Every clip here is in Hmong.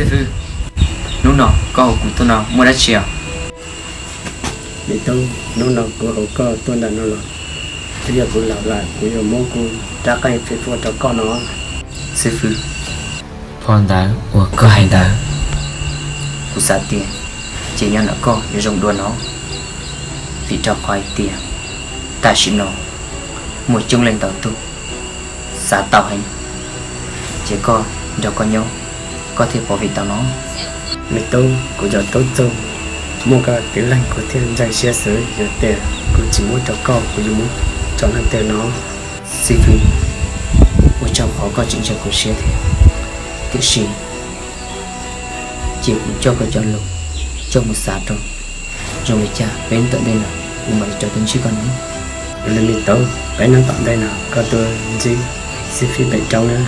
Xib fwb, hnub no koj hu kuv tuaj no muaj dab tsi os? Me tub, hnub no kuv hu koj tuaj ntawm no los twb yog kuv laus lawm, kuv yuav muab kuv rab qeej fij fua rau koj no. Xib fwb, phau ntawv uas koj hais ntawd, kuv xav tias ces nyob ntawm koj yuav zoo dua no, vim rau qhov hais tias tam sim no muaj coob leej ntau tug xav tau heev, ces koj nrog koj nyob, koj thiaj pov vim tau no. Me tub, kuv cov tub txug muaj koj tib leeg kuv thiaj ntseeg siab xwb, yog tias kuv tsis muab rau koj, kuv yuav muab rau leej twg no? Xib fwb, ua tsaug qhov koj tseem ntseeg kuv siab thiab, tiam sis cia kuv coj koj cov lus coj mus xav rau, zoo li cas peb hnub tom ntej no kuv mam li rov tuaj ntsib koj no. Ua li me tub, peb hnub tom ntej no koj tuaj ntsib xib fwb pem roob na.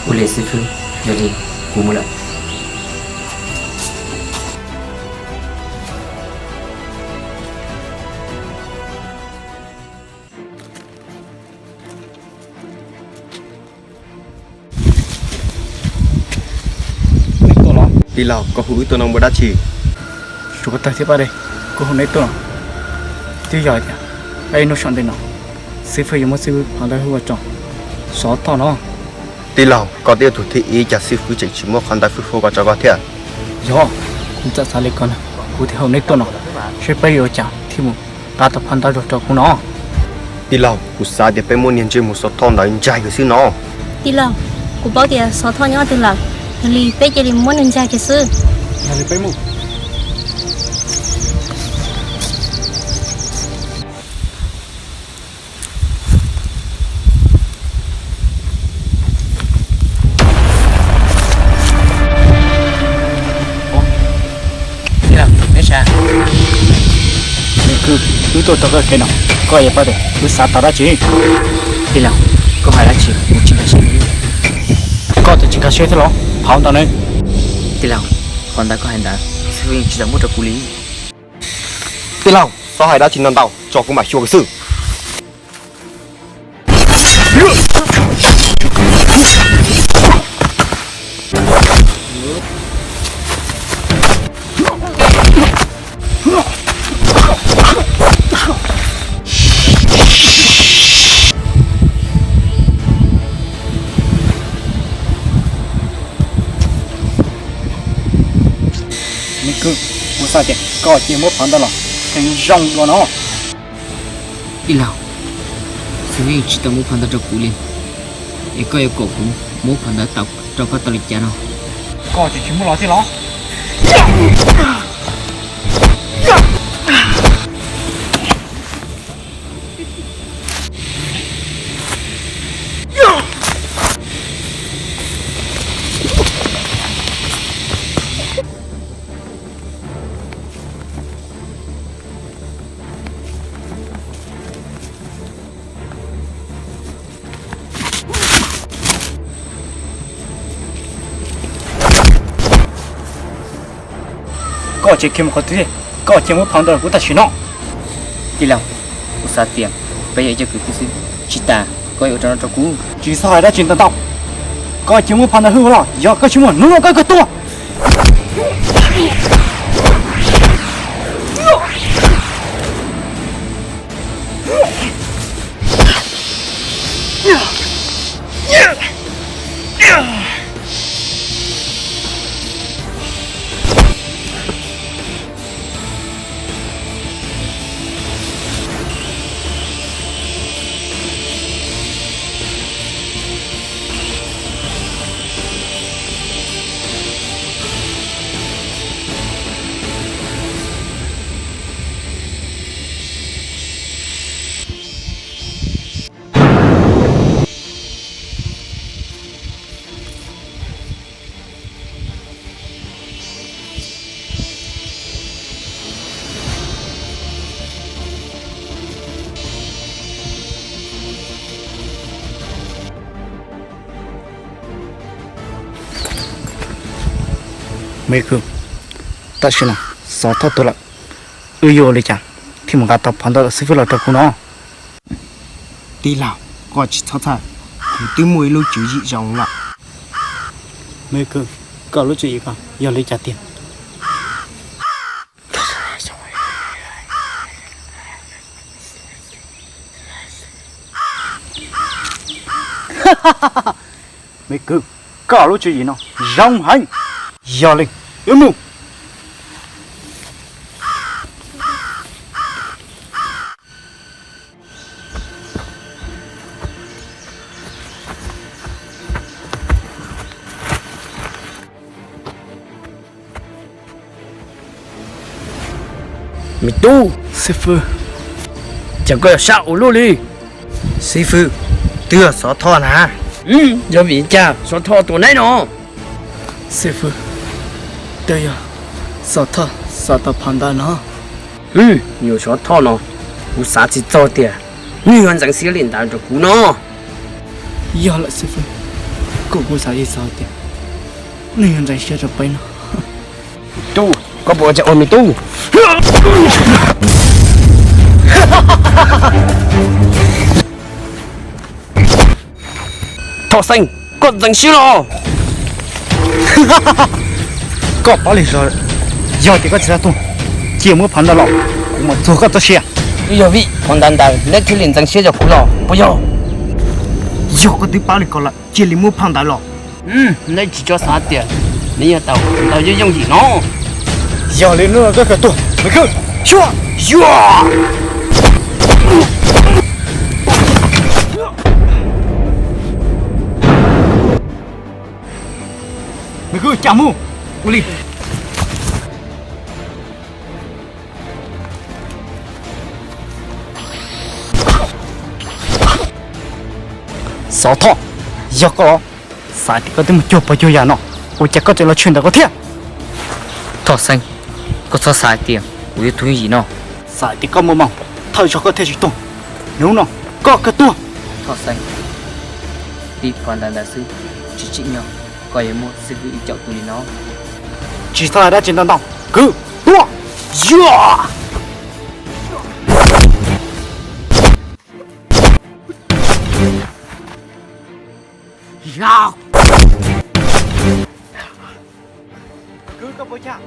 Ua li xib fwb, yog li kuv mus lawm. Tij laug, koj hu wb tuaj no muaj dab tsi? Suav tawg thiab pab de, kuv hu neb tuaj no twb yog tias peb hnub tom ntej no xib fwb yuav muab xib fwb phau ntawv fij fua rau Xov Thoj no. Tij laug, koj twb yog tus thib ib, cas xib fwb tseem tsis muab phau ntawv fij fua rau koj thiab? Yog, kuv txawm xav li ko na, kuv thiaj hu neb tuaj no, seb peb yuav ua cas thiaj mus nqa tau phau ntawv los rau kuv no. Tij laug, kuv xav tias peb muab niag ntsej muag Xov Thoj ntawd ntsaig kiag xwb no. Tij laug, kuv paub tias Xov Thoj nyob twg lawm, yog li peb cia li muab nws ntsaig kiag xwb. Yog li peb mus. Tij laug, neb sav, wb tuaj tau koj kev no, koj yuav paub tias wb xav tau dab tsi. Tij laug, koj hais dab tsi kuv tsis nkag siab. Koj twb tsis nkag siab thiab los? Phau ntawv ne? Tij laug, phau ntawv koj hais ntawd xib fwb yeej tsis tau muab rau kuv li. Tij laug, txhob hais dab tsi ntau ntau, tso kuv mam xyuas xwb. Me kwv, kuv xav tias koj cia muab phau ntawv los heev zoo dua no. Tij laug, xib fwb yeej tsis tau muab phau ntawv rau kuv li, es koj yuav kom kuv muab phau ntawv tau rau koj tau li cas no? Koj tseem tsis muab los thiab los? Koj tseem khiav mus qhov twg? Koj cia muab phau ntawv rau kuv tam sim no. Tij laug, kuv xav tias peb yog ib co kwv tij xwb, tsis tas koj yuav ua rau no rau kuv. Tsis txhob hais dab tsi ntau ntau, koj cia muab phau ntawv hwj los, yog koj tsis muab, hnub no koj kawg tuag. Me kwv, tam sim no Xov Thoj tuag lawm, wb yuav ua li cas thiaj mus nqa tau phau ntawv xib fwb los rau kuv no? Tij laug, koj tsis txhob txhawj, kuv twb muaj ib lub tswv yim zoo lawm. Me kwv, Koj lub tswv yim ko yog li cas tiag? Me kwv, koj lub tswv yim no zoo heev. Yog li, wb mus. Me tub, xib fwb, cas koj yuav sab ua luaj li? Xib fwb, twb yog Xov Thoj na. Yog vim cas Xov Thoj tuaj neb no? Xib fwb, twb yog Xov Thoj xa tau phau ntawv no. Nyuam Xov Thoj no, kuv xav tsis txog tias nws yuav ntxeev siab li ntawd rau kuv no. Yog lawm xib fwb, kuv kuj xav tsis txog tias nws yuav ntxeev siab rau peb no. Tub, koj puas ua cas ua me tub? Thoj Xeeb, koj ntxeev siab los? Koj paub li, yog tias koj tsis tau tuag, cia muab phau ntawv los, kuv mam txuag koj txoj sia. Twb yog vim phau ntawv ntawd neb thiaj li ntxeev siab rau kuv los puas yog? Yog koj twb paub li ko lawm, cia li muab phau ntawv los. Neb tsis txhob xav tias neb yuav tau ntawv yooj yooj yim no. Yog li hnub no koj kawg tuag, me kwv. Xyuas, xyuas. Me kwv, cas mus. Ua li. Xov Thoj, yog koj los? Xav tias koj twb mus cuag pog cuag yawm no, ua cas koj tseem los tshwm ntawm kuv thiab? Thoj Xeeb, koj txhob xav hais tias kuv yog tus yooj yim no. Xav tias koj muaj moo, thawj zaug koj thiaj tsis tuag, hnub no koj kawg tuag. Thoj Xeeb, tib phau ntawv ntawd xwb tsis tsim nyog koj yuav muab xib fwb ib caum tua li no. Tsis txhob hais dab tsi ntau ntau, kwv, tuaj. Yog. Kwv, koj puas cham?